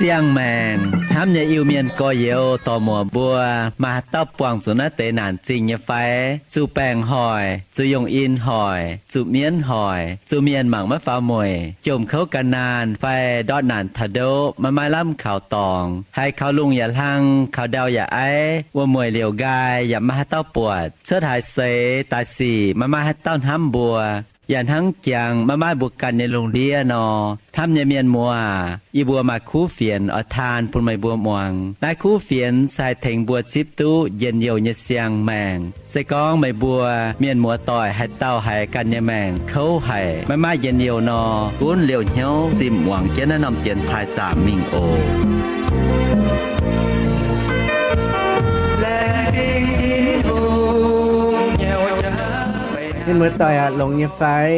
Siang-maengc hnamv nyei Iu-Mienh gorx-youz dorc-muoc mbuo, maaih haaix dauh buangh zuqc naaiv deix naanc zingh nyei fai? Zuqc baengc hoic, zuqc yongh in hoic, zuqc mienv hoic, zuqc mienh mangc maiv faaux mueic, jomc kouv gan naanh fai ndortv naanc taux ndoqv, maiv maaih lamh kaux dorngx, haiz kaux lungh yaac hlang, kaux ndau yaac aiv, wuom-mueic liouc nqaai yaac maiv maaih haaix dauh buatc, cuotv haaix seix daaih sic maiv maaih haaix dauh hnamv mbuo, yaac hnangv jangx maiv maaih mbuo ganh nyei lungh ndiev nor. Hnamv nyei mienh muoz aac, yie mbuo maaih kuv fienx oix taan bun meih mbuo muangx. Naaiv kuv fienx se haih tengx mbuo zipv duqv njien-youh nyei siang-maengc. Se gorngv meih mbuo mienh muoz-doic haaix dauh haiz ganh nyei maengc kouv haic, maiv maaih njien-youh nor, gunv liouh hnyouv zimh muangx jienv naaiv norm dienx taaih zaamc mingh oc. Mienh muoz-doic aac, longx nyei fai?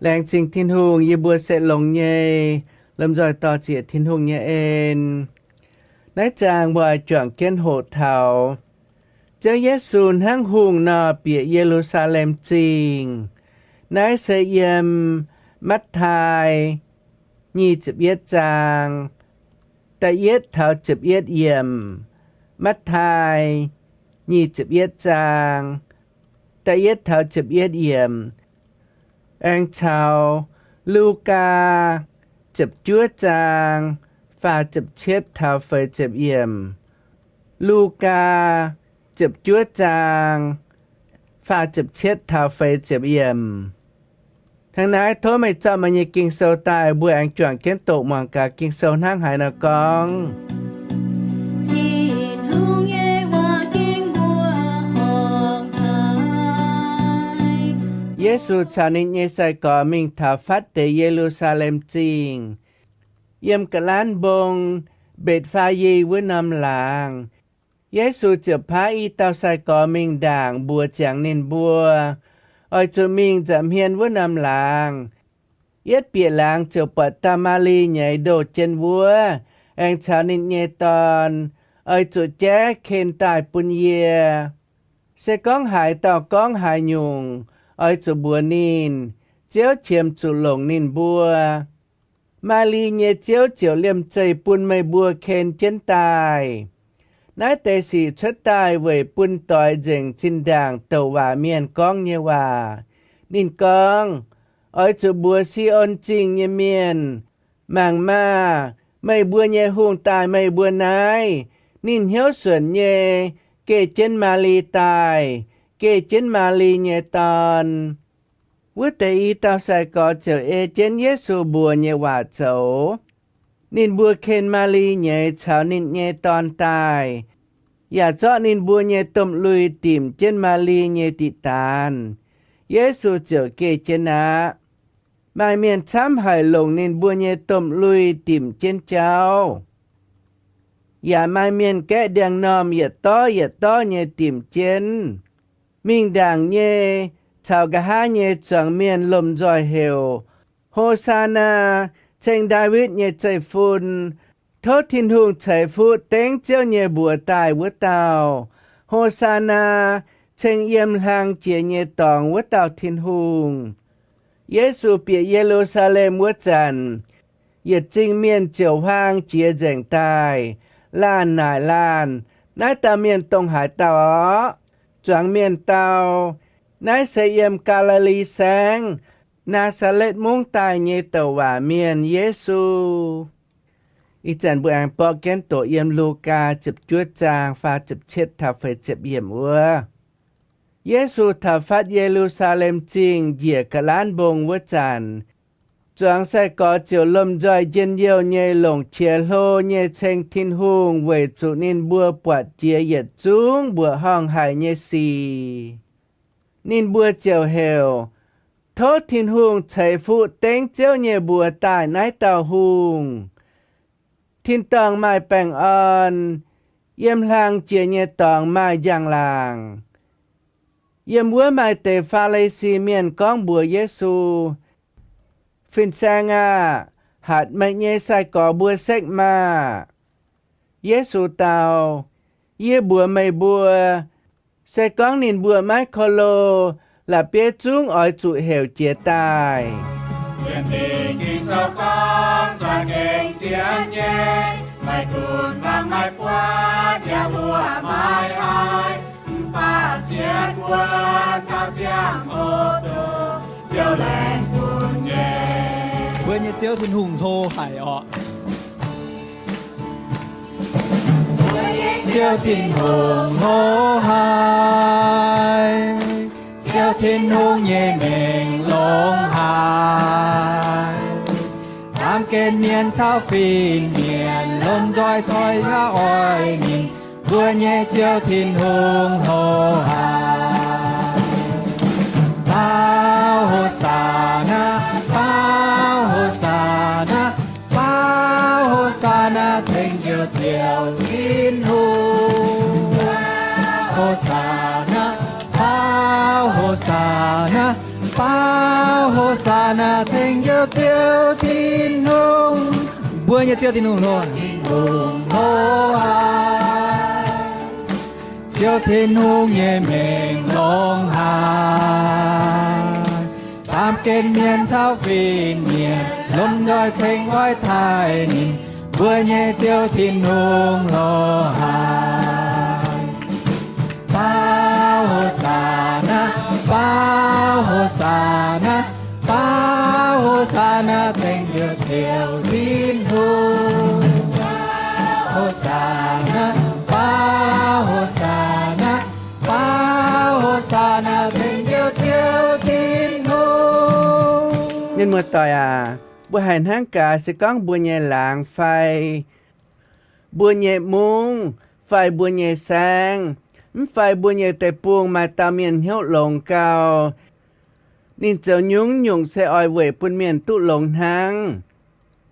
Laengz zingh Tin-Hungh, yie mbuo se longx nyei, lomh nzoih dorh ziec Tin-Hungh nyei en. Naaiv zaang mbuo oix juangc jienv hoqc taux Ziouv Yesu hnangv hungh nor bieqc Ye^lu^saa^lem Zingh. Naaiv se yiem Matv^tai nyic ziepc yietv zaang, da'yietv taux ziepc yietv yiemc. Matv^tai nyic ziepc yietv zaang, da'yietv taux ziepc yietv yiemc. Aengx caux Lugaa ziepc juov zaang, faah ziepc cietv taux feix ziepc yiemc. Lugaa ziepc juov zaang, faah ziepc cietv taux feix ziepc yiemc. Hnangv naaiv, tov meih zorqv meih nyei Ging-Sou daaih, mbuo aengx juangc jienv doqc muangx gaax Ging-Sou hnangv haaix nor gorngv. Tin-Hungh nyei waac-ging mbuo horngc haic. Yesu caux ninh nyei sai-gorx mingh taux fatv deix Ye^lu^saa^lem Zingh. Yiem ga'lanv mbong Mbetc^faa^yi wuov norm laangz, Yesu ziouc paaiv i dauh sai-gorx mingh ndaangc mbuox ziangx ninh mbuo, oix zuqc mingh nza'hmien wuov norm laangz. Yietv bieqc laangz ziouc buatc dauh Maa^li nyei ndoh jienv wuov, aengx caux ninh nyei dorn, Oix zuqc jaiv ken daaih bun yie. Se gorngv haaix dauh gorngv haaix nyungc, oix zuqc mbuox ninh, Ziouv qiemx zuqc longc ninh mbuo. Maa^li nyei Ziouv ziouc liemh zeih bun meih mbuo ken jienv daaih. Naaiv deix sic cuotv daaih weic bun doix nzengc zinh ndaangc douc waac mienh gorngv nyei waac. Ninh gorngv, Oix zuqc mbuox Si^on Zingh nyei mienh, Mangc maah! Meih mbuo nyei hungh daaih meih mbuo naaiv. Ninh hnyouv suonc nyei, geh jienv Maa^li daaih, geh jienv Maa^li nyei dorn. Wuov deix i dauh sai-gorx ziouc ei jienv Yesu mbuox nyei waac zoux. Ninh mbuo ken Maa^li nyei caux ninh nyei dorn daaih, yaac zorqv ninh mbuo nyei domh lui dimc jienv Maa^li nyei diqc daanz. Yesu ziouc geh jienv aqv. Maaih mienh camv haic longc ninh mbuo nyei domh lui dimc jienv jauv. Yaac maaih mienh gaeqv ndiangx-normh yietc dorv yietc dorv nyei dimc jienv. Mingh ndaangc nyei caux nqa'haav nyei zuangx mienh lomh nzoih heuc, Hosaanaa! Ceng Ndaawitv nyei Zeiv-Fun! Tov Tin-Hungh ceix fuqv dengv Ziouv nyei mbuox daaih wuov dauh! Hosaanaa! Ceng yiem hlang jiex nyei dorngx wuov dauh Tin-Hungh! Yesu bieqc Ye^lu^saa^lem wuov zanc, yietc zingh mienh ziouc huaang jiex nzengc daaih, laanh naaic laanh, Naaiv dauh mienh dongh haaix dauh orqv? Zuangx mienh dau, Naaiv se yiem Gaa^li^li Saengv, Naa^saa^letv Mungv daaih nyei douc waac mienh, Yesu. Ih zanc mbuo aengx borqv jienv doqc yiem Lugaa ziepc juov zaang faah ziepc cietv taux feix ziepc yiemc wuov. Yesu taux fatv Ye^lu^saa^lem Zingh njiec ga'lanv mbong wuov zanc, zuangx sai-gorx ziouc lomh nzoih njien-youh nyei longc qiex hlo nyei ceng Tin-Hungh weic zuqc ninh mbuo buatc jiex yietc zungv mbuoqc horngh haic nyei sic. Ninh mbuo ziouc heuc, Tov Tin-Hungh ceix fuqv dengv Ziouv nyei mbuox daaih naaiv dauh hungh! Tin-dorngh maaih baengh orn, yiem hlang jiex nyei dorngx maaih njang-laangc. Yiem wuov maaih deix Faa^li^si Mienh gorngv mbuox Yesu, Fin-Saeng aah! hatc meih nyei sai-gorx mbuo sekv maah! Yesu dau, Yie mbuox meih mbuo, se gorngv ninh mbuo maiv ko lo, la'bieiv zungv oix zuqc heuc jiez daaih. Zien Mingh Ging-Sou gorngv, za'gengh zien nyei, maiv gunv mangc maiv buatc, yaac mbuoqc maiv haiz, mv baac sienx wuonv taux ziangh hoc dongh Ziouv laengz bun nyei. Mbuo nyei Ziouv Tin-Hungh hlo haic orqc. Ziouv Tin-Hungh hlo haic. Ziouv Tin-Hungh nyei mengh longx haic. Baamh gen mienh caux fin-mienh lomh nzoih coiv yaac oix ninh. Mbuo nyei Ziouv Tin-Hungh hlo haic. Baaux Hosanna, baaux Hosanna, baaux Hosanna, ceng Ziouv, Ziouv Tin-Hungh. Hosanna, baaux Hosanna, baaux Hosanna, ceng Ziouv, Ziouv Tin-Hungh. Mbuo nyei Ziouv Tin-Hungh hlo, Tin-Hungh hlo haic. Ziouv Tin-Hungh nyei mengh longx haic. Baamh gen mienh caux fin-mienh lomh nzoih ceng nqoi taaih ninh. Mbuo nyei Ziouv Tin-Hungh hlo haic. Baaux Hosanna, baaux Hosanna, baaux Hosanna, ceng Ziouv, Ziouv Tin-Hungh. Hosanna, baaux Hosanna, baaux Hosanna, ceng Ziouv, Ziouv Tin-Hungh. Mienh muoz-doic aac, mbuo haiz hnangv gaax, se gorngv mbuo nyei laangz fai mbuo nyei mungv fai mbuo nyei saengv, mv fai mbuo nyei deic-bung maaih dauh mienh hnyouv longx gau, ninh zoux nyungc-nyungc se oix weic bun mienh duqv longx hnangv.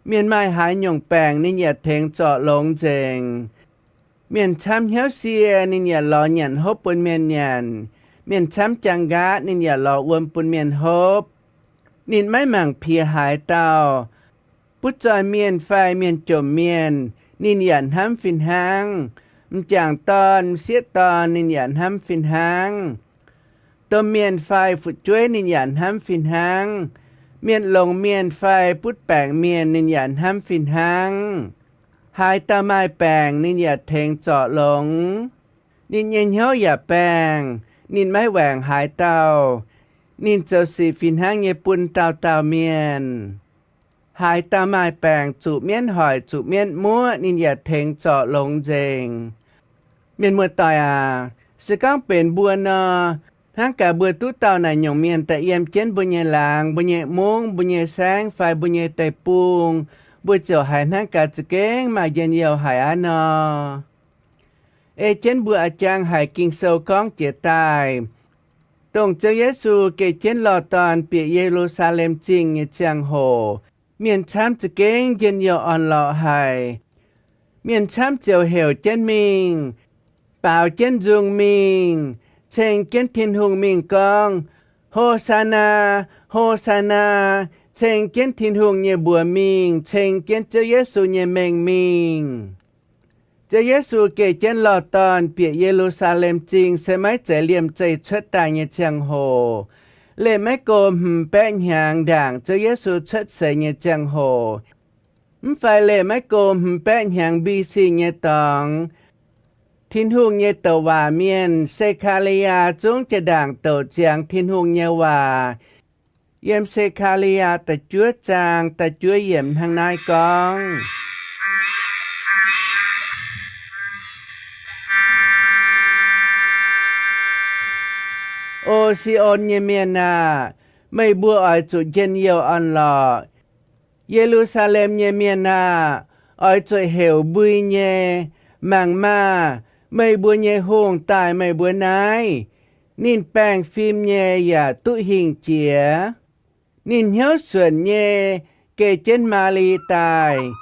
Mienh maaih haaix nyungc baengc ninh yaac tengx zorc longx nzengc. Mienh camv hnyouv sie ninh yaac lorz nyanc hopv bun mienh nyanc. Mienh camv jaang nqaatv ninh yaac lorz wuom bun mienh hopv. Ninh maiv mangc piex haaix dauh. Butv zoih mienh fai mienh jomc mienh ninh yaac hnamv fih hnangv. M'jangc dorn, m'sieqv dorn ninh yaac hnamv fih hnangv. Domh mienh fai fu'jueiv ninh yaac hnamv fih hnangv. Mienh longx mienh fai butv baengc mienh ninh yaac hnamv fih hnangv. Haaix dauh maaih baengc ninh yaac tengx zorc longx. Ninh nyei hnyouv yaac baengh, ninh maiv waengc haaix dauh. Ninh zoux sic fih hnangv nyei bun dauh dauh mienh. Haaix dauh maaih baengc zuqc mienv hoic zuqc mienv muoqv ninh yaac tengx zorc longx nzengc. Mienh muoz-doic aac, se gorngv benx mbuo nor, hnangv gaax mbuo duqv dauh naaic nyungc mienh daaih yiem jienv mbuo nyei laangz, mbuo nyei mungv, mbuo nyei saengv fai mbuo nyei deic-bung, mbuo ziouc haiz hnangv gaax za'gengh maaih njien-youh haic aqv nor. Ei jienv mbuo a'jang haic Ging-Sou gorngv jiex daaih, dongh Ziouv Yesu geh jienv lorh dorn bieqc Ye^lu^saa^lem Zingh nyei ziangh hoc, mienh camv za'gengh njien-youh orn-lorqc haic. Mienh camv ziouc heuc jienv mingh, baaux jienv nzung mingh, ceng jienv Tin-Hungh mingh gorngv, Ho^saa^naa! Ho^saa^naa! Ceng jienv Tin-Hungh nyei mbuox mingh, ceng jienv Ziouv Yesu nyei mengh mingh. Ziouv Yesu geh jienv lorh dorn bieqc Ye^lu^saa^lem Zingh se maiv zeiz liemh zeih cuotv daaih nyei ziangh hoc. Leih maiv go hmz baeqv hnyangx ndaangc Ziouv Yesu cuotv seix nyei ziangh hoc, mv fai leih maiv go hmz baeqv hnyangx B.C. nyei dorngx, Tin-Hungh nyei douc waac mienh, Se^kaa^li^yaa, zungv jaa-ndaangc douc ziangx Tin-Hungh nyei waac. Yiem Se^kaa^li^yaa da'juov zaang da'juov yiemc hnangv naaiv gorngv, O Si^on nyei mienh aah! Meih mbuo oix zuqc njien-youh orn-lorqc. Ye^lu^saa^lem nyei mienh aah! Oix zuqc heuc mbui nyei. Mangc maah! Meih mbuo nyei Hungh daaih meih mbuo naaiv. Ninh baengh fim nyei yaac duqv hingh jiex. Ninh hnyouv suonc nyei, geh jienv Maa^li daaih.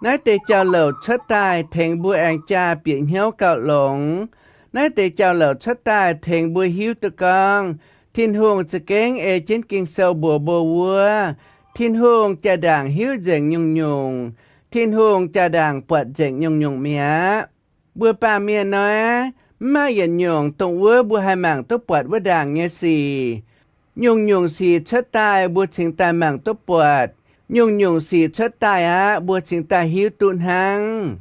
Naaiv deix jauv-louc cuotv daaih tengx mbuo aengx jaa bieqc hnyouv gauh longx. Naaiv deix jauv-louc cuotv daaih tengx mbuo hiuv duqv gorngv Tin-Hungh za'gengh ei jienv Ging-Sou mbuox mbuo wuov, Tin-Hungh jaa-ndaangc hiuv nzengc nyungc-nyungc. Tin-Hungh jaa-ndaangc buatc nzengc nyungc-nyungc mi'aqv. Mbuo baamh mienh nor, mv maaih yietc nyungc dongh wuov mbuo haih mangc duqv buatc wuov ndaangc nyei sic. Nyungc-nyungc sic cuotv daaih mbuo cingx daaih mangc duqv buatc. Nyungc-nyungc sic cuotv daaih aqv, mbuo cingx daaih hiuv duqv hnangv.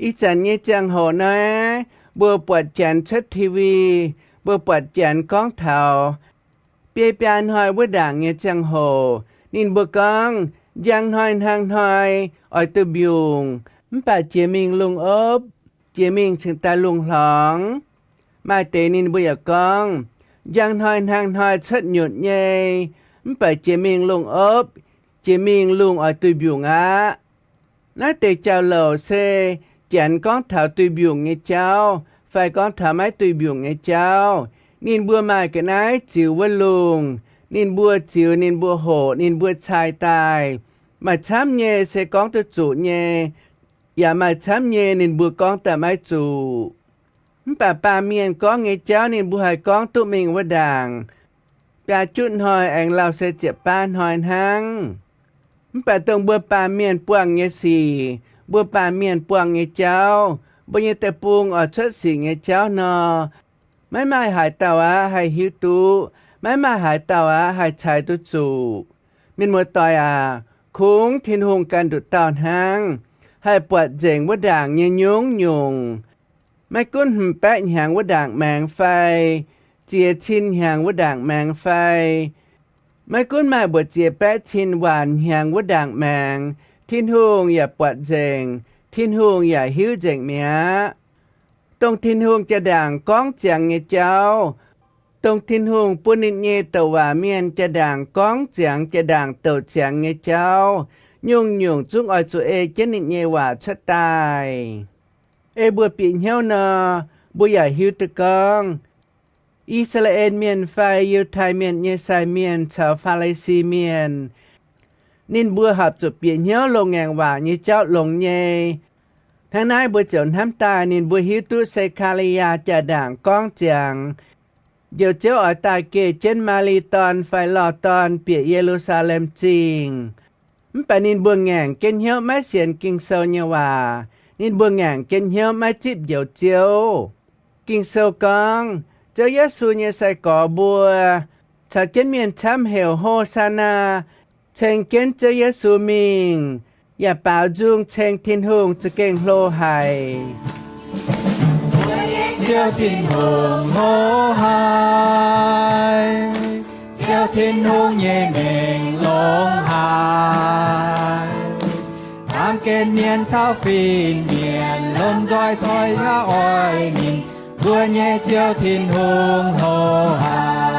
Ih zanc nyei ziangh hoc nor, mbuo buatc Janx cuotv TV, mbuo buatc Janx gorngv taux biei biaa hnoi wuov ndaangc nyei ziangh hoc. Ninh mbuo gorngv, njang hnoi hnangv hnoi oix duqv mbiungc, mv baac jiex mingh lungh opv, jiex mingh cingx daaih lungh hlorngx. Maaih deix ninh mbuo yaac gorngv, njang hnoi hnangv hnoi cuotv nyutc nyei, mv baac jiex mingh lungh opv, jiex mingh lungh oix duqv mbiungc aqv. Naaiv deix jauv-louc se Janx gorngv taux duqv mbiungc nyei jauv fai gorngv taux maiv duqv mbiungc nyei jauv. Ninh mbuo maaih ga'naaiv ziux wuov lungh. Ninh mbuo ziux, ninh mbuo hoqc, ninh mbuo cai daaih. Maaih camv nyei se gorngv duqv zuqc nyei, yaac maaih camv nyei ninh mbuo gorngv daaih maiv zuqc. Mv baac baamh mienh gorngv nyei jauv ninh mbuo haih gorngv duqv mingh wuov ndaangc. Biaa jutv hnoi aengx lauh se ziepc baav hnoi hnangv. Mv baac dongh mbuo baamh mienh buangh nyei sic, mbuo baamh mienh buangh nyei jauv, mbuo nyei deic-bung oix cuotv sic nyei jauv nor, maiv maaih haaix dauh aqv haih hiuv duqv. Maiv maaih haaix dauh aqv haih cai duqv zuqc. Mienh muoz-doic aac, kungx Tin-Hungh ganh nduqc dauh hnangv haih buatc nzengc wuov ndaangc nyei nyungc-nyungc. Maiv gunv hmz baeqv hnyangx wuov ndaangc maengx fai, ziex cin hnyangx wuov ndaangc maengx fai, maiv gunv maaih mbu'ziex baeqv cin waanc hnyangx wuov ndaangc maengx, Tin-Hungh yaac buatc nzengc, Tin-Hungh yaac hiuv nzengc mi'aqv. Dongh Tin-Hungh jaa-ndaangc gorngv ziangx nyei jauv, dongh Tin-Hungh bun ninh nyei douc waac mienh jaa-ndaangc gorngv ziangx, jaa-ndaangc douc ziangx nyei jauv, nyungc-nyungc zungv oix zuqc ei jienv ninh nyei waac cuotv daaih. Ei mbuo bieqc hnyouv nor, mbuo yaac hiuv duqv gorngv I^saa^laa^en Mienh fai Yiutai Mienh nyei sai mienh caux Faa^li^si Mienh, ninh mbuo horpc zuqc bieqc hnyouv loz-ngaengc waac nyei jauv longx nyei. Hnangv naaiv mbuo ziouc hnamv daaih ninh mbuo hiuv duqv Se^kaa^li^yaa jaa-ndaangc gorngv ziangx, Njoux Ziouv oix daaih geh jienv Maa^li dorn fai lorh dorn bieqc Ye^lu^saa^lem Zingh. Mv baac ninh mbuo ngaengc jienv hnyouv maiv sienx Ging-Sou nyei waac. Ninh mbuo ngaengc jienv hnyouv maiv zipv Njoux Ziouv. Ging-Sou gorngv, Ziouv Yesu nyei sai-gorx mbuo caux jienv mienh camv heuc, Ho^saa^naa! Ceng jienv Ziouv Yesu mingh, yaac baaux nzung ceng Tin-Hungh za'gengh hlo haic. Ziouv Tin-Hungh hlo haic. Ziouv Tin-Hungh nyei mengh longx haic. Baamh gen mienh caux fin-mienh lomh nzoih zoih yaac oix ninh. Mbuo nyei Ziouv Tin-Hungh hlo haic.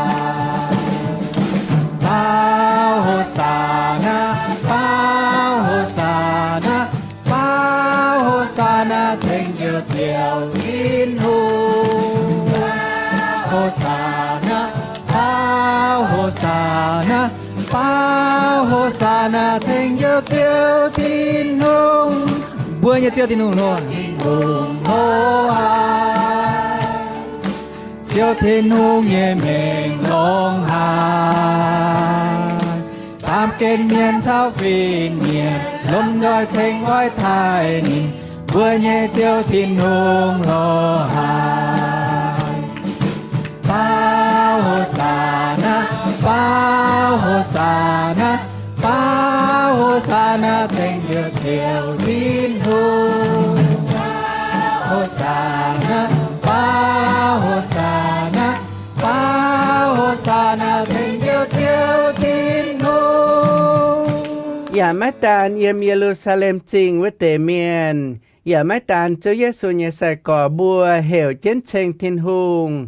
Baaux Ho^saa^naa, baaux Ho^saa^naa, baaux Ho^saa^naa ceng Njoux Ziouv Tin-Hungh. Ho^saa^naa, baaux Ho^saa^naa, baaux Ho^saa^naa ceng Njoux Ziouv Tin-Hungh. Mbuo nyei Ziouv Tin-Hungh hlo haic. Tin-Hungh hlo haic. Ziouv Tin-Hungh nyei mengh longx haic. Baamh gen mienh caux fin-mienh lomh nzoih ceng oix taaih ninh. Mbuo nyei Ziouv Tin-Hungh hlo haic. Baaux Ho^saa^naa, baaux Ho^saa^naa, baaux Ho^saa^naa ceng Njoux Ziouv Tin-Hungh. Ho^saa^naa, baaux Ho^saa^naa, baaux Ho^saa^naa ceng Njoux Ziouv Tin-Hungh. Yaac maiv daan yiem Ye^lu^saa^lem Zingh wuov deix mienh, yaac maiv daan Ziouv Yesu nyei sai-gorx mbuo heuc jienv ceng Tin-Hungh,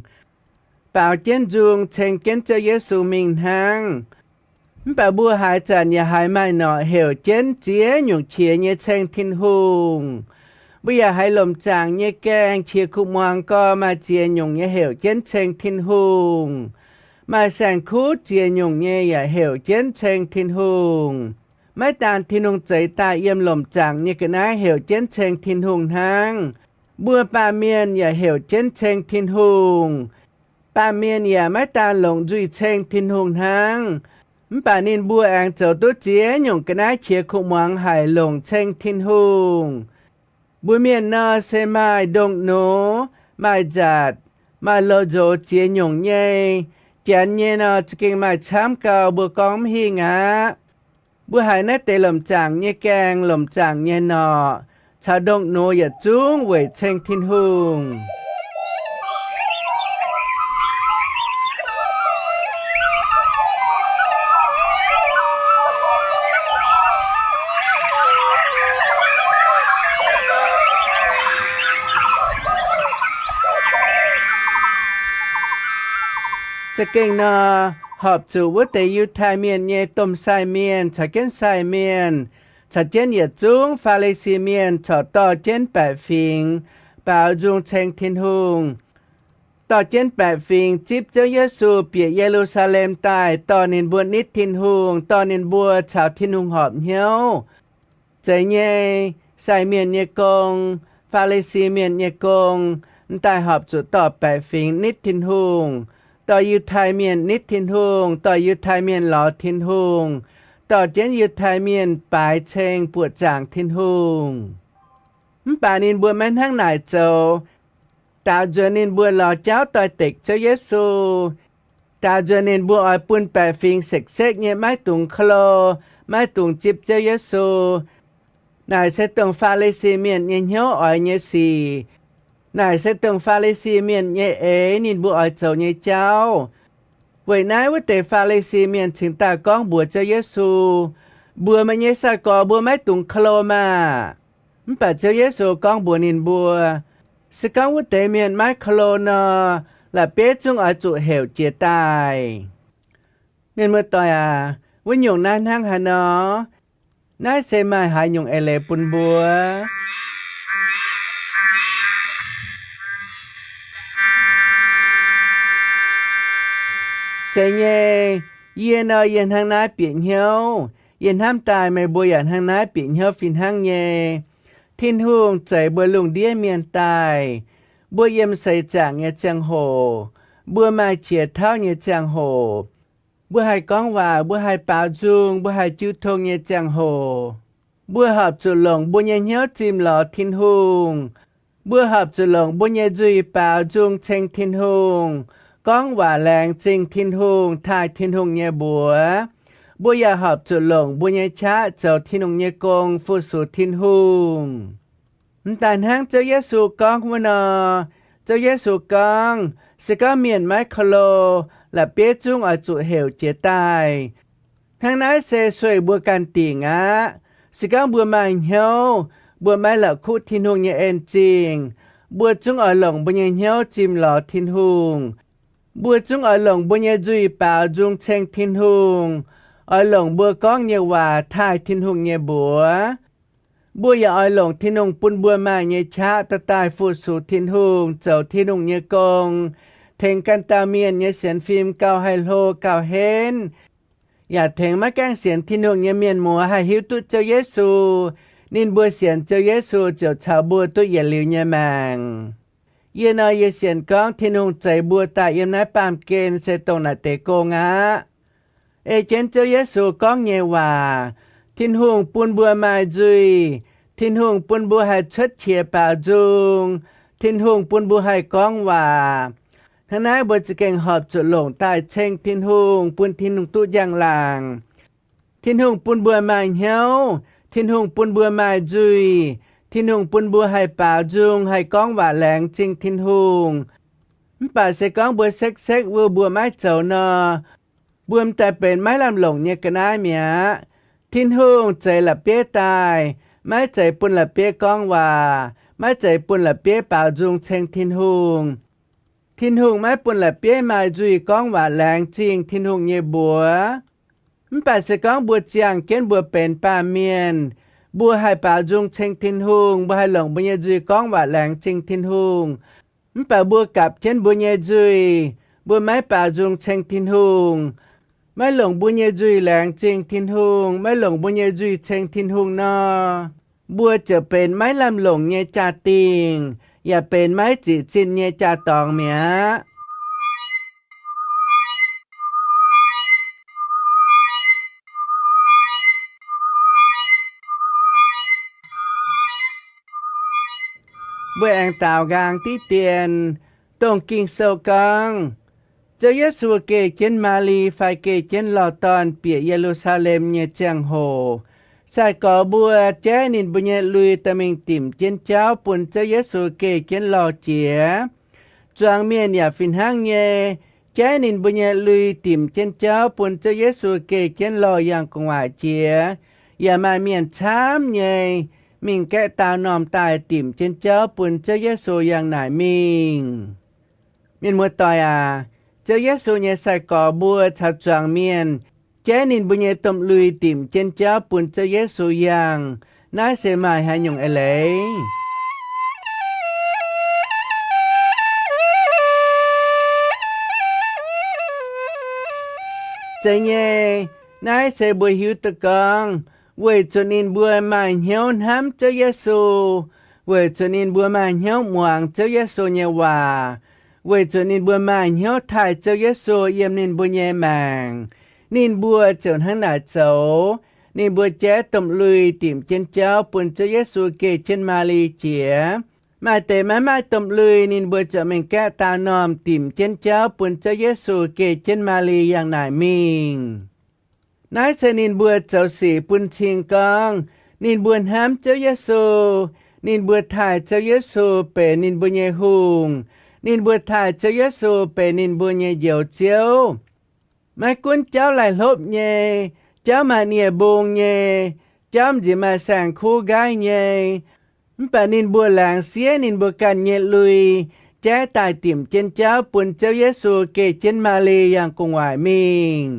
baaux jienv nzung ceng jienv Ziouv Yesu mingh hnangv. Mv baac mbuo haaix zanc yaac haiz maaih norqc heuc jienv ziex nyungc qiex nyei ceng Tin-Hungh. Mbuo yaac haiz lomc zaangc nyei gaengh qiex kuv muangx gorx maaih ziex nyungc nyei heuc jienv ceng Tin-Hungh. Maaih saeng-kuv ziex nyungc nyei yaac heuc jienv ceng Tin-Hungh. Maiv daan Tin-Hungh zeix daaih yiem lomc zaangc nyei ga'naaiv heuc jienv ceng Tin-Hungh hnangv, mbuo baamh mienh yaac heuc jienv ceng Tin-Hungh. Baamh mienh yaac maiv daan longc nzuih ceng Tin-Hungh hnangv, mv baac ninh mbuo aengx zoux duqv ziex nyungc ga'naaiv qiex kuv muangx haic longc ceng Tin-Hungh. Mbuo mienh nor se maaih ndongh nor, maaih nzaatc, maaih loz-nzox ziex nyungc nyei. Janx nyei nor za'gengh maaih camv gau, mbuo gorngv mv hingh aqv. Mbuo haiz naaiv deix lomc zaangc nyei gaeng, lomc zaangc nyei norqc, caux ndongh nor yietc zungv weic ceng Tin-Hungh. Za'gengh nor, horpc zuqc wuov deix Yiutai Mienh nyei domh sai mienh caux jienv sai mienh, caux jienv yietc zungv Faa^li^si Mienh corc dorh jienv baeqc fingx baaux nzung ceng Tin-Hungh. Dorh jienv baeqc fingx zipv Ziouv Yesu bieqc Ye^lu^saa^lem daaih, dorh ninh mbuo nitv Tin-Hungh, dorh ninh mbuo caux Tin-Hungh horpc hnyouv. Zeiz nyei, sai mienh nyei gong, Faa^li^si Mienh nyei gong, m'daaih horpc zuqc dorh baeqc fingx nitv Tin-Hungh, dorh Yiutai Mienh nitv Tin-Hungh, dorh Yiutai Mienh lorz Tin-Hungh, dorh jienv Yiutai Mienh baaix ceng buoqc zaangc Tin-Hungh. Mv baac ninh mbuo maiv hnangv naaic zoux. Daaux nzuonx ninh mbuo lorz jauv doix-dekc Ziouv Yesu, daaux nzuonx ninh mbuo oix bun baeqc fingx sekv-sekv nyei maiv dungx klo, maiv dungx zipv Ziouv Yesu. Naaic se dongh Faa^li^si Mienh nyei hnyouv oix nyei sic. Naaic se dongh Faa^li^si Mienh nyei eix ninh mbuo oix zoux nyei jauv. Weic naaiv wuov deix Faa^li^si Mienh cingx daaih gorngv mbuox Ziouv Yesu, mbuox meih nyei sai-gorx mbuo maiv dungx klo maah! Mv baac Ziouv Yesu gorngv mbuox ninh mbuo, se gorngv wuov deix mienh maiv klo nor, la'bieiv zungv oix zuqc heuc jiez daaih. Mienh muoz-doic aac, wuov nyungc naaiv hnangv haaix nor? Naaiv se maaih haaix nyungc eix leiz bun mbuo? Zeiz nyei, yie nor yie hnangv naaiv bieqc hnyouv. Yie hnamv daaih meih mbuo yaac hnangv naaiv bieqc hnyouv fih hnangv nyei. Tin-Hungh zeix mbuo lungh ndiev mienh daaih. Mbuo yiem seix zaangc nyei ziangh hoc, mbuo maaih qiex tauv nyei ziangh hoc, mbuo haih gorngv waac, mbuo haih baaux nzung, mbuo haih jiu tong nyei ziangh hoc, mbuo horpc zuqc longc mbuo nyei hnyouv zimh lorz Tin-Hungh. Mbuo horpc zuqc longc mbuo nyei nzuih baaux nzung ceng Tin-Hungh, gorngv waac laengz zingh Tin-Hungh, taaih Tin-Hungh nyei mbuox. Mbuo yaac horpc zuqc longc mbuo nyei qaqv zoux Tin-Hungh nyei gong, fu-sux Tin-Hungh. M'daaih hnangv Ziouv Yesu gorngv wuov nor, Ziouv Yesu gorngv, se gorngv mienh maiv klo, la'bieiv zungv oix zuqc heuc jiez daaih. Hnangv naaiv se sueih mbuo ganh dingc aqv. Se gorngv mbuo maaih hnyouv, mbuo maiv la'kuqv Tin-Hungh nyei en-zingh, mbuo zungv oix longc mbuo nyei hnyouv zimh lorz Tin-Hungh. Mbuo zungv oix longc mbuo nyei nzuih baaux nzung ceng Tin-Hungh, oix longc mbuo gorngv nyei waac taaih Tin-Hungh nyei mbuox. Mbuo yaac oix longc Tin-Hungh bun mbuo maaih nyei qaqv daaih daaih fu-sux Tin-Hungh, zoux Tin-Hungh nyei gong, tengx ganh dauh mienh nyei sienx fim gauh haih hlo gauh henv, yaac tengx maiv gaengh sienx Tin-Hungh nyei mienh muoz haih hiuv duqv Ziouv Yesu. Ninh mbuo sienx Ziouv Yesu ziouc caux mbuo duqv yietc liuz nyei maengc. Yie nor yie sienx gorngv Tin-Hungh zeix mbuo daaih yiem naaiv baamh gen se dongh naaic deix gong aqv. Ei jienv Ziouv Yesu gorngv nyei waac, Tin-Hungh bun mbuo maaih nzuih, Tin-Hungh bun mbuo haih cuotv qiex baaux nzung, Tin-Hungh bun mbuo haih gorngv waac. Hnangv naaiv mbuo za'gengh horpc zuqc longc daaih ceng Tin-Hungh, bun Tin-Hungh duqv njang-laangc. Tin-Hungh bun mbuo maaih hnyouv, Tin-Hungh bun mbuo maaih nzuih, Tin-Hungh bun mbuo haih baaux nzung, haih gorngv waac laengz zingh Tin-Hungh. Mv baac se gorngv mbuo sekv-sekv wuov mbuo maiv zoux nor, mbuo m'daaih benx maiv lamh longc nyei ga'naaiv mi'aqv. Tin-Hungh zeix la'bieiv daaih, maiv zeiz bun la'bieiv gorngv waac, maiv zeiz bun la'bieiv baaux nzung ceng Tin-Hungh. Tin-Hungh maiv bun la'bieiv maaih nzuih gorngv waac laengz zingh Tin-Hungh nyei mbuox. Mv baac se gorngv mbuo ziangh jienv mbuo benx baamh mienh, mbuo haih baaux nzung ceng Tin-Hungh, mbuo haih longc mbuo nyei nzuih gorngv waac laengz zingh Tin-Hungh, mv baac mbuo gapv jienv mbuo nyei nzuih, mbuo maiv baaux nzung ceng Tin-Hungh, maiv longc mbuo nyei nzuih laengz zingh Tin-Hungh, maiv longc mbuo nyei nzuih ceng Tin-Hungh nor, mbuo ziouc benx maiv lamh longc nyei jaa-dingh, yaac benx maiv ziqc zinh nyei jaa-dorngx mi'aqv. Mbuo aengx daaux nqaang diqv dien, dongh Ging-Sou gorngv, Ziouv Yesu geh jienv Maali fai geh jienv lorh dorn bieqc Ye^lu^saa^lem nyei ziangh hoc, sai-gorx mbuo jaiv ninh mbuo nyei lui dorh mingh dimc jienv jauv bun Ziouv Yesu geh jienv lorh jiex. Zuangx mienh yaac fih hnangv nyei, jaiv ninh mbuo nyei lui dimc jienv jauv bun Ziouv Yesu geh jienv lorh yangh gu'nguaaic jiex. Yaac maaih mienh camv nyei mingh gaeqv daauh normh daaih dimc jienv jauv bun Ziouv Yesu yangh naaic mingh. Mienh muoz-doic aac, Ziouv Yesu nyei sai-gorx mbuo caux zuangx mienh jaiv ninh mbuo nyei domh lui dimc jienv jauv bun Ziouv Yesu yangh. Naaiv se maaih haaix nyungc eix leiz? Zeiz nyei, naaiv se mbuo hiuv duqv gorngv, weic zuqc ninh mbuo maaih hnyouv hnamv Ziouv Yesu, weic zuqc ninh mbuo maaih hnyouv muangx Ziouv Yesu nyei waac, weic zuqc ninh mbuo maaih hnyouv taaih Ziouv Yesu yiem ninh mbuo nyei maengc, ninh mbuo ziouc hnangv naaic zoux. Ninh mbuo jaiv domh lui dimc jienv jauv bun Ziouv Yesu geh jienv Maali jiex. Maaih deix maiv maaih domh lui, ninh mbuo ziouc mingh gaeqv daauh normh dimc jienv jauv bun Ziouv Yesu geh jienv Maali yangh naaic mingh. Naaiv se ninh mbuo zoux sic bun cing gorngv ninh mbuo hnamv Ziouv Yesu, ninh mbuo taaih Ziouv Yesu benx ninh mbuo nyei hungh, ninh mbuo taaih Ziouv Yesu benx ninh mbuo nyei Njoux Ziouv. Maiv gunv jauv laih hlopv nyei, jauv maaih nie-mbung nyei, jauv m'nziex maaih saeng-kuv nqaiv nyei, mv baac ninh mbuo laengz siev ninh mbuo ganh nyei lui, jaiv daaih dimc jienv jauv bun Ziouv Yesu geh jienv Maali yangh gu'nguaaic mingh.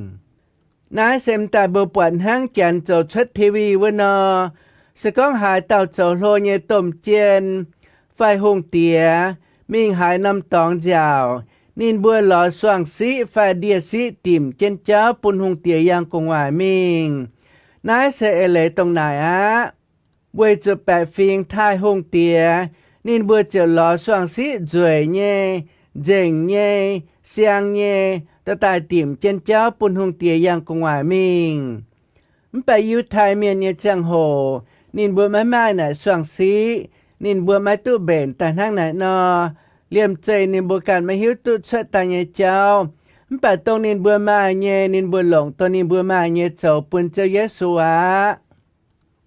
Naaiv se m'daaih mbuo buatc hnangv janx zoux cuotv T V wuov nor, se gorngv haaix dauh zoux hlo nyei domh jien fai hungh diex mingh haaix norm dorngx nziaauc, ninh mbuo lorz suang-siqv fai ndie-siqv dimc jienv jauv bun hungh diex yangh gu'nguaaic mingh. Naaiv se eix leiz dongh naaic aqv. Weic zuqc baeqc fingx taaih hungh diex, ninh mbuo ziouc lorz suang-siqv nzueic nyei, nzengc nyei, siang nyei, dorh daaih dimc jienv jauv bun hungh diex yangh gu'nguaaic mingh. Mv baac Yiutai Mienh nyei ziangh hoc, ninh mbuo maiv maaih naaic suang-siqv, ninh mbuo maiv duqv mbenc daaih hnangv naaic nor. Liemh zeih ninh mbuo ganh maiv hiuv duqv cuotv daaih nyei jauv. Mv baac dongh ninh mbuo maaih nyei, ninh mbuo longc dongh ninh mbuo maaih nyei zoux bun Ziouv Yesu aqv.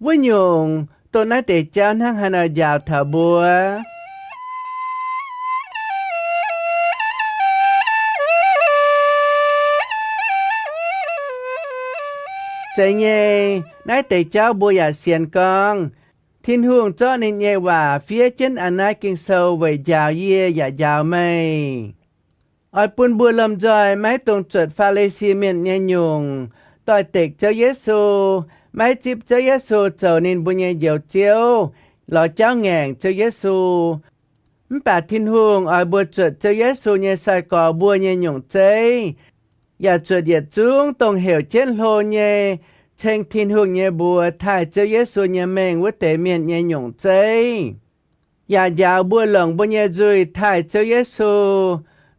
Wuov nyungc, dongh naaiv deix jauv hnangv haaix nor njaaux taux mbuo? Zeiz nyei, naaiv deix jauv mbuo yaac sienx gorngv Tin-Hungh zorqv ninh nyei waac fiev jienv a'naaiv Ging-Sou weic njaaux yie yaac njaaux meih. Oix bun mbuo lomh nzoih maiv dungx zuotc Faa^li^si Mienh nyei nyungc, doix-dekc Ziouv Yesu, maiv zipv Ziouv Yesu zoux ninh mbuo nyei Njoux Ziouv, lorz jauv ngaengc Ziouv Yesu. Mv baac Tin-Hungh oix mbuo zuotc Ziouv Yesu nyei sai-gorx mbuo nyei nyungc zeiv, yaac zuotc yietc zungv dongh heuc jienv hlo nyei, ceng Tin-Hungh nyei mbuox taaih Ziouv Yesu nyei mengh wuov deix mienh nyei nyungc zeiv, yaac njaaux mbuo longc mbuo nyei nzuih taaih Ziouv Yesu,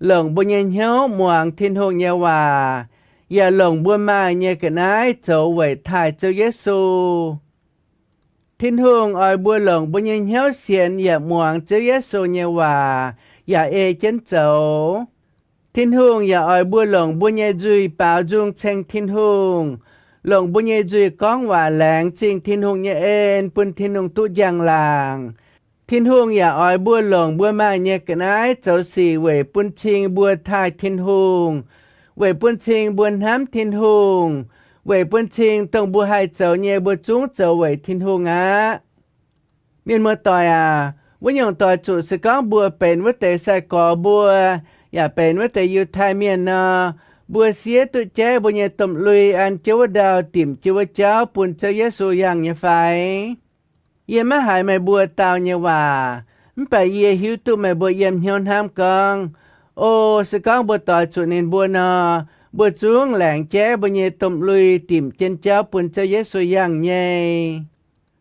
longc mbuo nyei hnyouv muangx Tin-Hungh nyei waac, yaac longc mbuo maaih nyei ga'naaiv zoux weic taaih Ziouv Yesu. Tin-Hungh oix mbuo longc mbuo nyei hnyouv sienx yaac muangx Ziouv Yesu nyei waac, yaac ei jienv zoux. Tin-Hungh yaac oix mbuo longc mbuo nyei nzuih baaux nzung ceng Tin-Hungh, longc mbuo nyei nzuih gorngv waac laengz zingh Tin-Hungh nyei en bun Tin-Hungh duqv njang-laangc. Tin-Hungh yaac oix mbuo longc mbuo maaih nyei ga'naaiv zoux sic weic bun cing mbuo taaih Tin-Hungh, weic bun cing mbuo hnamv Tin-Hungh, weic bun cing dongh mbuo haih zoux nyei mbuo zungv zoux weic Tin-Hungh aqv. Mienh muoz-doic aac, wuov nyungc doix zuqc se gorngv mbuo benx wuov deix sai-gorx mbuo, yaac benx wuov deix Yiutai Mienh nor, mbuo siev duqv jaiv mbuo nyei domh lui an jienv wuov ndau dimc jienv wuov jauv bun Ziouv Yesu yangh nyei fai? Yie maiv haiz meih mbuo dau nyei waac, mv baac yie hiuv duqv meih mbuo yiem hnyouv hnamv gorngv, O, se gorngv mbuo doix zuqc ninh mbuo nor, mbuo zungv laengz jaiv mbuo nyei domh lui dimc jienv jauv bun Ziouv Yesu yangh nyei.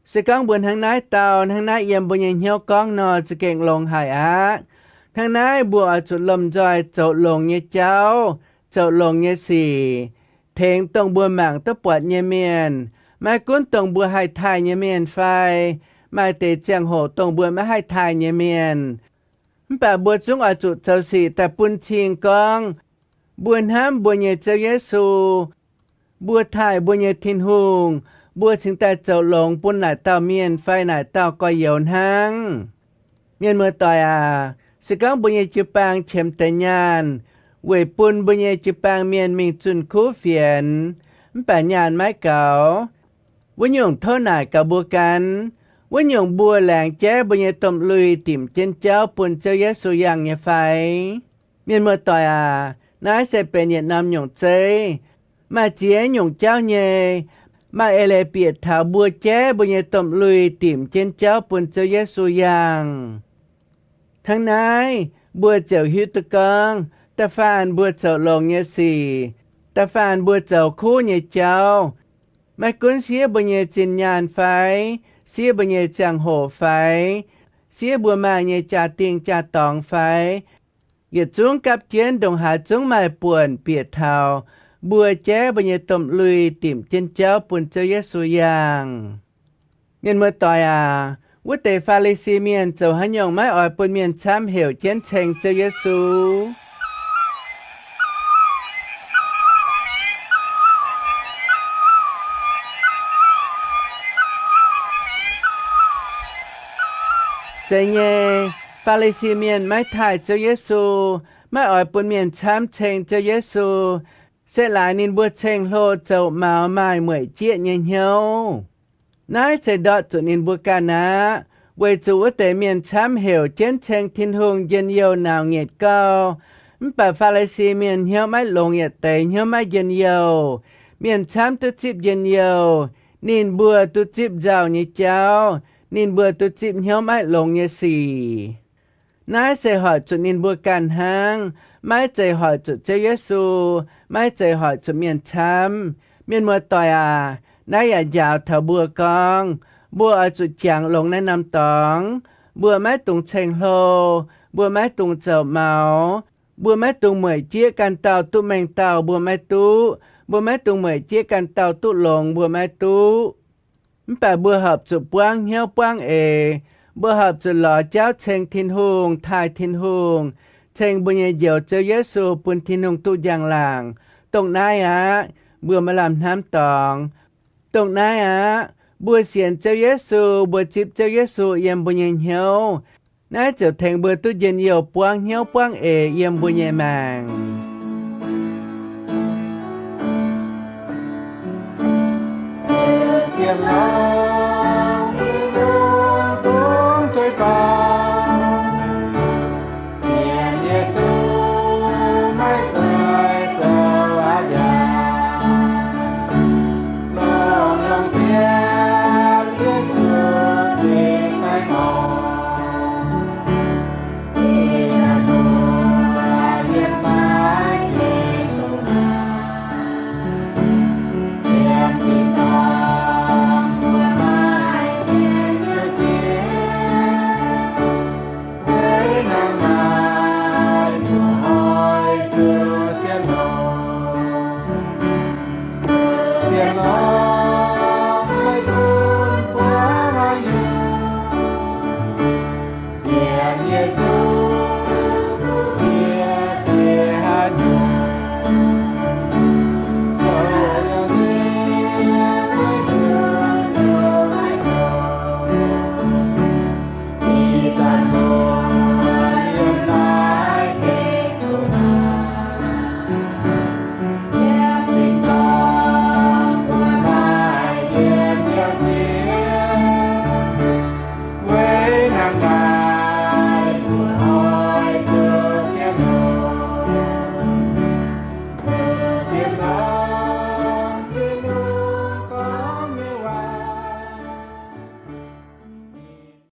Se gorngv mbuo hnangv naaiv dau, hnangv naaiv yiem mbuo nyei hnyouv gorngv nor, za'gengh longx haic aqv. Hnangv naaiv mbuo oix zuqc lomh nzoih zoux longx nyei jauv, zoux longx nyei sic, tengx dongh mbuo mangc duqv buatc nyei mienh, maiv gunv dongh mbuo haih taaih nyei mienh fai maaih deix ziangh hoc dongh mbuo maiv haih taaih nyei mienh. Mv baac mbuo zungv oix zuqc zoux sic daaih bun cing gorngv mbuo hnamv mbuo nyei Ziouv Yesu, mbuo taaih mbuo nyei Tin-Hungh, mbuo cingx daaih zoux longx bun naaic dauh mienh fai naaic dauh gorx-youz hnangv. Mienh muoz-doic aac, se gorngv mbuo nyei jiu-baang qiemx deix nyaanh weic bun mbuo nyei jiu-baang mienh mingh zunh kuv fienx, mv baac nyaanh maiv gaux, wuov nyungc tov naaic gaax mbuo gan, wuov nyungc mbuo laengz jaiv mbuo nyei domh lui dimc jienv jauv bun Ziouv Yesu yangh nyei fai? Mienh muoz-doic aac, naaiv se benx yietc norm nyungc zeiv. Maaih ziex nyungc jauv nyei, maaih eix leiz bieqc taux mbuo jaiv mbuo nyei domh lui dimc jienv jauv bun Ziouv Yesu yangh. Hnangv naaiv, mbuo ziouc hiuv duqv gorngv, da'faanh mbuo zoux longx nyei sic, da'faanh mbuo zoux kuv nyei jauv, maiv gunv siev mbuo nyei zinh nyaanh fai, siev mbuo nyei ziangh hoc fai, siev mbuo maaih nyei jaa-dingh jaa-dorngx fai, yietc zungv gapv jienv ndongc haaix zungv maaih buonc bieqc taux mbuo jaiv mbuo nyei domh lui dimc jienv jauv bun Ziouv Yesu yangh. Mienh muoz-doic aac, wuov deix Faa^li^si Mienh zoux haaix nyungc maiv oix bun mienh camv heuc jienv ceng Ziouv Yesu? Zeiz nyei, Faa^li^si Mienh maiv taaih Ziouv Yesu, maiv oix bun mienh camv ceng Ziouv Yesu. Se laaix ninh mbuo ceng-hlo zoux maux maaih mueic jieqv nyei hnyouv. Naaiv se ndortv zuqc ninh mbuo ganh aqv, weic zuqc wuov deix mienh camv heuc jienv ceng Tin-Hungh njien-youh nauc nyetc gauh. Mv baac Faa^li^si Mienh hnyouv maiv longx yietc deix, hnyouv maiv njien-youh. Mienh camv duqv zipv njien-youh, ninh mbuo duqv zipv nzauh nyei jauv, ninh mbuo duqv zipv hnyouv maiv longx nyei sic. Naaiv se hoic zuqc ninh mbuo ganh hnangv, maiv zeiz hoic zuqc Ziouv Yesu, maiv zeiz hoic zuqc mienh camv. Mienh muoz-doic aac, naaiv yaac njaaux taux mbuo gorngv, mbuo oix zuqc jangx longx naaiv norm dorngx. Mbuo maiv dungx ceng-hlo, mbuo maiv dungx zoux maux, mbuo maiv dungx mueic jieqv ganh dauh duqv mengh dauh, mbuo maiv duqv. Mbuo maiv dungx mueic jieqv ganh dauh duqv longx, mbuo maiv duqv. Mv baac mbuo horpc zuqc buangv hnyouv buangv eix. Mbuo horpc zuqc lorz jauv ceng Tin-Hungh, taaih Tin-Hungh, ceng mbuo nyei Njoux Ziouv Yesu bun Tin-Hungh duqv njang-laangc. Dongh naaiv aqv, mbuo maaih lamh hnamv dorngx. Dongh naaiv aqv, mbuo sienx Ziouv Yesu, mbuo zipv Ziouv Yesu yiem mbuo nyei hnyouv, naaiv ziouc tengx mbuo duqv njien-youh buangv hnyouv buangv eix yiem mbuo nyei maengc.